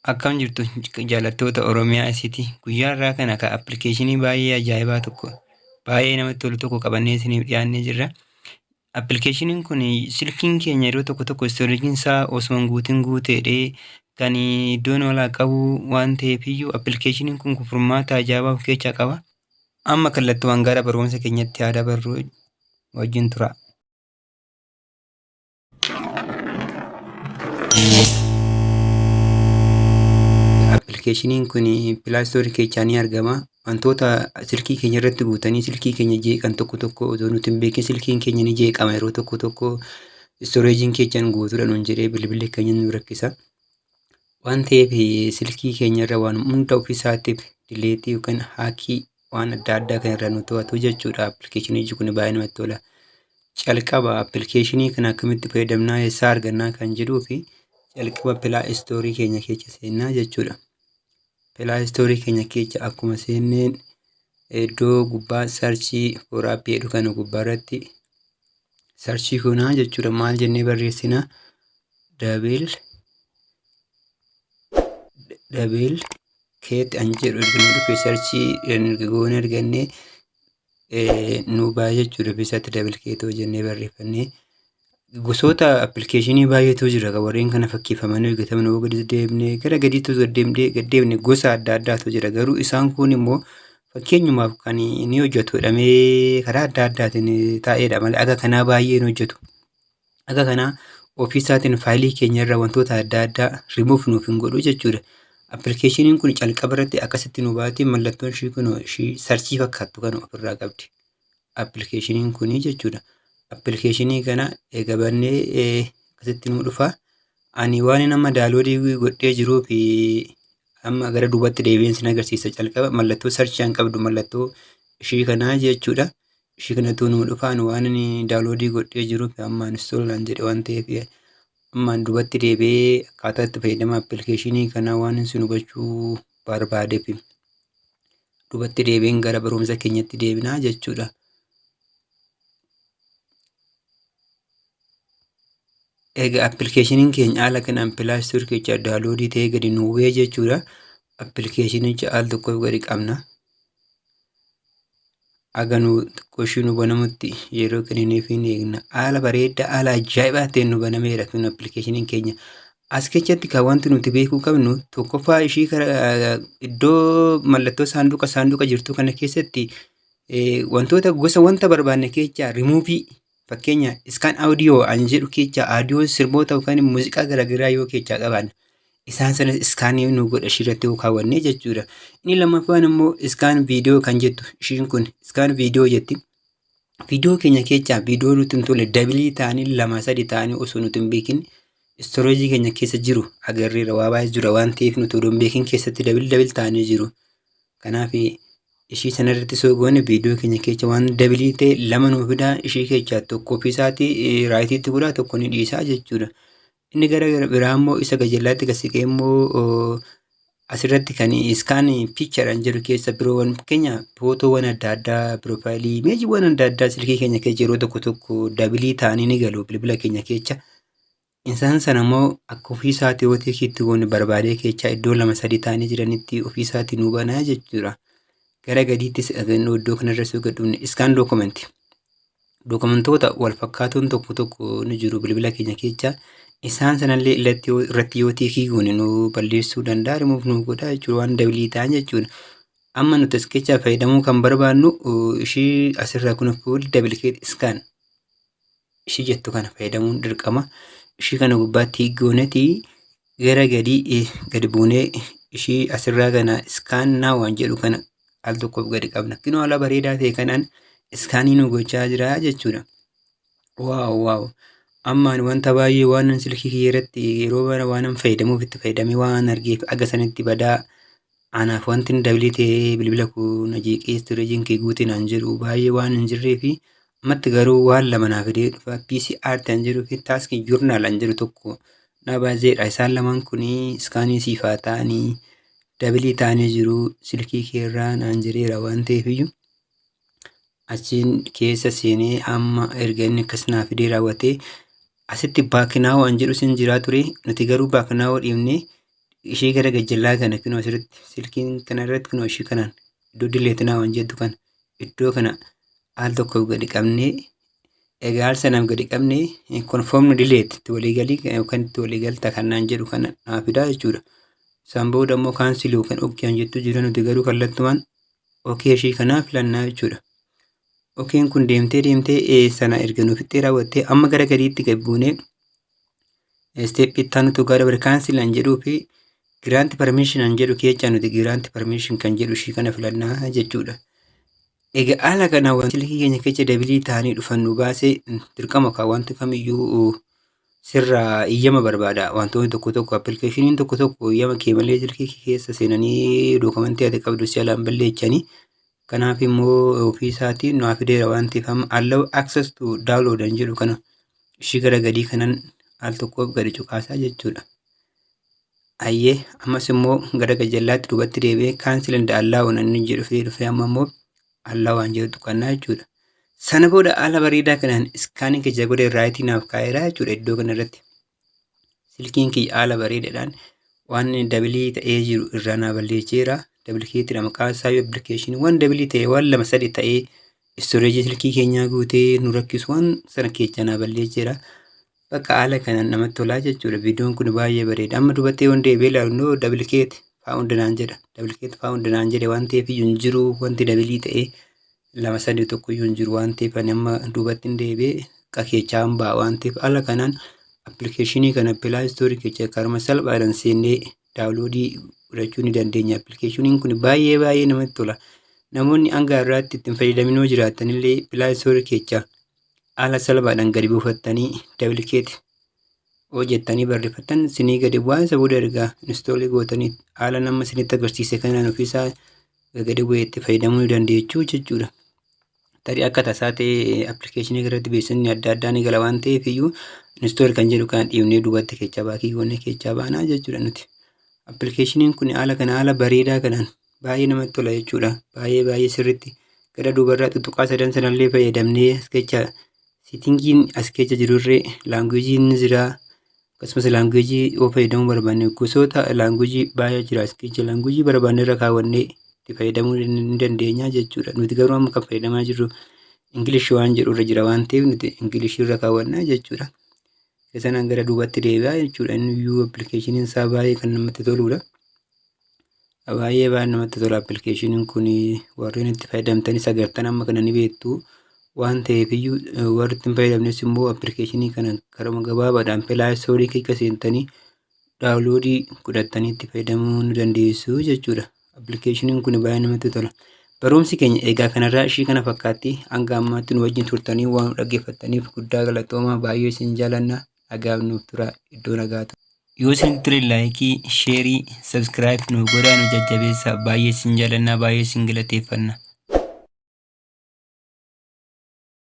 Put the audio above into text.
Akkam jirtu jaallattoota Oromiyaa ICT. Guyyaa har'aa kana ka appilikeeshinii baay'ee ajaa'ibaa tokko, baay'ee namatti tolu tokko qabannee isiniif dhiyaannee jirra. Appilikeeshiniin kun silkiin keenya yeroo tokko tokko istoreejiin isaa osoo hin guutin guuteedhee kan iddoon olaa qabu waan ta'eef iyyuu, appilikeeshiniin kun furmaata ajaa'ibaa of keessaa qaba. Amma kallattumaan gara barumsa keenyatti haa dabarru, wajjin tura. Appilikeeshiniin kun Play Store keessaa ni argama. Wantoota silkii keenya irratti guutanii silkii keenya jeeqan tokko tokko otoo nuti hin beekin silkiin keenya ni jeeqama. Yeroo tokko tokko istoreejiin keechan guutuudha nuun jedhee bilbilli keenya nu rakkisa. Waan ta'eef, silkii keenya irra waan hunda ofiisaatiif delete yookaan hack waan adda addaa kan irraa nu to'atu jechuudha. Appilikeeshinichi kun baay'ee namatti tola. Calqaba appilikeeshinii kana akkamitti fayyadamnaa, eessaa argannaa kan jedhuu fi calqaba Play Store keenya keessa seennaa jechuudha. Play Store keenya keessa akkuma seenneen, iddoo gubbaa search for app jedhu kana gubbaa irratti search goonaa jechuudha. Maal jennee barreessinaa? Duplicate an jedhu erga nu dhufe, search erga goone argannee nu ba'a jechuudha. Bisaatti duplicate jennee barreeffannee, gosoota appilikeeshinii baay'eetu jira kan warreen kana fakkeeffamanii hojjetaman. Yoo gadi deemnee, gara gadiitti gad deemnee gad deemne, gosa adda addaatu jira. Garuu isaan kun immoo fakkeenyumaaf kan ni hojjetu jedhamee karaa adda addaatiin taa'eedha malee aga kanaa baay'ee hin hojjetu. Aga kanaa ofiisaatiin faayilii keenya irra wantoota adda addaa rimuuf nuuf hin godhu jechuudha. Appilikeeshiniin kun calqaba irratti akkasitti nu baati. Mallattoon ishii kun ishii search fakkaattu kan ofirraa qabdi. Appilikeeshiniin kun jechuudha. Appilikeeshinii kana eega bannee akkasitti nu dhufa. Ani waan nama download godhee jiruu fi amma gara duubatti deebi'een sin agarsiisa. Calqaba mallattoo search an qabdu, mallattoo ishii kanaa jechuudha. Ishii kanatu nu dhufa. Ani waan inni download godhee jiruuf amma install naan jedhe waan ta'eef, ammaan duubatti deebi'ee akkaataa itti fayyadama appilikeeshinii kanaa waan isin hubachuu barbaadeef, duubatti deebi'een gara barumsa keenyatti deebinaa jechuudha. Egaa appilikeeshiniin keenya haala kanaan Play Store keessaa download ta'ee gadi nu bu'ee jechuudha. Appilikeeshinicha al tokkoof gadi qabna. Aga nu xiqqoo ishii nu banamutti yeroo kennineef hin eegna. Haala bareedaa, haala ajaa'ibaa ta'een nu banameera kun appilikeeshiniin keenya. As keessatti kan wanti nuti beekuu qabnu tokkoffaa, ishii iddoo mallattoo saanduqa jirtu kana keessatti wantoota gosa wanta barbaanne keessaa rimuuvii, fakkeenya scan audio an jedhu keessaa audio sirboota yookaan muuziqaa garaagaraa yoo keessaa qabaanne, isaan sana scan nu godha ishii irratti yoo kaawwanne jechuudha. Inni lammaffaan immoo scan video kan jettu, ishiin kun scan video jetti. Viidiyoo keenya keessaa viidiyoo nutti hin tolle double ta'anii, lama sadi ta'anii osoo nuti hin beekin storage keenya keessa jiru agarreera. Waa baay'ee jira waan ta'eef, nuti odoo hin beekin keessatti double double ta'anii jiru. Kanaaf ishii sanarratti soo goone, viidiyoo keenya keessa waan double ta'e lama nuu fidaa. Ishii keessaa tokko ofiisaatii rightiitti godhaa, tokko ni dhiisaa jechuudha. Inni gara biraa immoo isa gajallaatti gad siqee immoo asirratti kan scan picture an jedhu keessa biroowwan, fakkeenya footoowwan adda addaa, profile, imagewwan adda addaa silkii keenya keessa yeroo tokko tokko double ta'anii ni galu bilbila keenya keessa. Isaan sana immoo akka ofiisaatii yoo tickiitti goone, barbaadee keessaa iddoo lama sadi ta'anii jiranitti ofiisaatii nuu banaa jechuudha. Gara gadiittis iddoo kanarra soo gad dhufne, scan document. Dookumentoota wal fakkaatoon tokko tokko ni jiru bilbila keenya keessa. Isaan sanallee irratti yoo tick goone, nu balleessuu danda'a, rimuuf nu godha jechuudha, waan double ta'an jechuudha. Amma nuti as keessaa fayyadamuu kan barbaannu ishii asirraa kun, full duplicate scan ishii jettu kana fayyadamuun dirqama. Ishii kana gubbaatti goonetii gara gadii gadi buunee, ishii asirraa kana scan now waan jedhu kana al tokkoof gadi qabna. Kinoo haala bareedaa ta'e kanaan scan nu gochaa jira jechuudha. Wow, wow! Ammaan wanta baay'ee waan silkii kiyya irratti yeroo bara waan fayyadamuuf itti fayyadamee waan argeef, aga sanitti badaa anaaf wanti inni double ta'ee bilbila koo na jeeqee storageiin kee guute naan jedhu baay'ee waan hin jirree fi ammatti garuu waan lama naa fidee dhufa. PC art an jedhuu fi task journal an jedhu tokko na baaseedha. Isaan lamaan kunii scan siifaa ta'anii double ta'anii jiru silkii kee irraa naan jedheera waan ta'eef iyyuu, achiin keessa seenee amma erga inni akkas naa fidee raawwatee, asitti back now an jedhu sin jiraa ture. Nuti garuu back now dhiifnee Ishee gara gajjallaa kana kunoo asirratti silkiin kana irratti kunoo ishee kanaan iddoo "Delete now" waan jettu kana iddoo kana al tokkoof gadi qabnee, egaa al sanaaf gadi qabnee "Confirm delete", itti waliigalii yookaan itti waliigalta kanaan jedhu kana naa fidaa jechuudha. Isaan booda immoo "Cancel" yookaan "Okay" waan jettu jira. Nuti garuu kallattumaan "Okay" ishee kanaa filannaa jechuudha. Okayn kun deemtee deemtee sana erga nu fixxee raawwattee, amma gara gadiitti gad buunee step itti aanutu gara bira "Cancel" an jedhuu fi "Grant permission" an jedhu keessaa nuti "Grant permission" kan jedhu ishii kana filannaa jechuudha. Egaa haala kanaan wanti silkii keenya keessa double ta'anii dhufan nu baasee, dirqama kan wanti kamiyyuu sirraa iyyama barbaada. Wantoonni tokko tokko, appilikeeshiniin tokko tokko iyyama kee malee silkii keessa seenanii dookumentii ati qabdu si jalaan balleessanii. Kanaaf immoo ofii isaatiin nu fideera waan ta'eef, amma "Allow access to download" an jedhu kana ishii gara gadii kanan al tokkoof gadi cuqaasaa jechuudha. Ayyee, ammas immoo gara gajallaatti duubatti deebi'ee "Cancel and allow" inni jedhu fidee dhufee, amma immoo "Allow" waan jedhu tuqannaa jechuudha. Sana booda haala bareedaa kanaan scan keessa godhee right naaf kaa'eera jechuudha iddoo kanarratti. Silkiin kiyya haala bareedaadhaan waan double ta'ee jiru irraa naa balleesseera. Duplicateiidha maqaan isaa. Appilikeeshinii waan double ta'e, waan lama sadi ta'ee storage silkii keenyaa guutee nu rakkisu, waan sana keessaa naa balleesseera. Bakka haala kanaan namatti tolaa jechuudha. Viidiyoon kun baay'ee bareeda. Amma duubatti yoon deebi'ee ilaalu "Duplicate found" naan jedha. "Duplicate found" naan jedhe waan ta'eef iyyuu hin jiru, wanti double ta'ee lama sadi tokko iyyuu hin jiru waan ta'eef, ani amma duubatti hin deebi'ee qakeechaa hin ba'a waan ta'eef, haala kanaan appilikeeshinii kana Play Store keessa karuma salphaadhaan seennee download godhachuu ni dandeenya. Appilikeeshiniin kun baay'ee baay'ee namatti tola. Namoonni hanga har'aatti itti hin fayyadamin yoo jiraatan illee, Play Store keessa haala salphaadhaan gadi buufattanii "duplicate" hojjettanii barreeffattan isinii gadi bu'aa. Isa booda ergaa install gootanii haala nama isinitti agarsiise kanaan ofiisaa gadi bu'ee itti fayyadamuu ni dandeechuu jechuudha. Tarii akka tasaa ta'ee appilikeeshinii irratti beeksisni adda addaa ni gala waan ta'eef iyyuu, "Install" kan jedhu kana dhiibnee duubatti keessaa back goonee keessaa baanaa jechuudha nuti. Appilikeeshiniin kun haala kana haala bareedaa kanaan baay'ee namatti tola jechuudha. Baay'ee baay'ee sirriitti gara duubarraa tuttuqaa sadan sanallee fayyadamnee as keessa settingiin as keessa jirurree languageiin ni jira. Akkasumas language yoo fayyadamuu barbaanne gosoota language baay'ee jira as keessa, language barbaanne irra kaawwannee itti fayyadamuu ni dandeenya jechuudha. Nuti garuu amma kan fayyadamaa jirru English waan jedhu irra jira waan ta'eef, nuti English irra kaawwannaa jechuudha. Sanaan gara duubatti deebi'aa jechuudha. Inni iyyuu appilikeeshiniin isaa baay'ee kan namatti toludha. Baay'ee baay'ee namatti tola appilikeeshiniin kun. Warreen itti fayyadamtanis agartan amma kana ni beektu waan ta'eef iyyuu, warri itti hin fayyadamnes immoo appilikeeshinii kana karuma gabaabaadhaan Play Store keessa seentanii download godhattanii itti fayyadamuu ni dandeessu jechuudha. Appilikeeshiniin kun baay'ee namatti tola. Barumsi keenya egaa kanarraa ishii kana fakkaatti. Hanga ammaatti nu wajjin turtanii waan nu dhaggeeffattaniif guddaa galatoomaa. Baay'ee isin jaalanna. Nagaaf nuuf tura, iddoo nagaa ta'u. Yoo isinitti tole like, share, subscribe nu godhaa, nu jajjabeessaa. Baay'ee isin jaalannaa, baay'ee isin galateeffanna.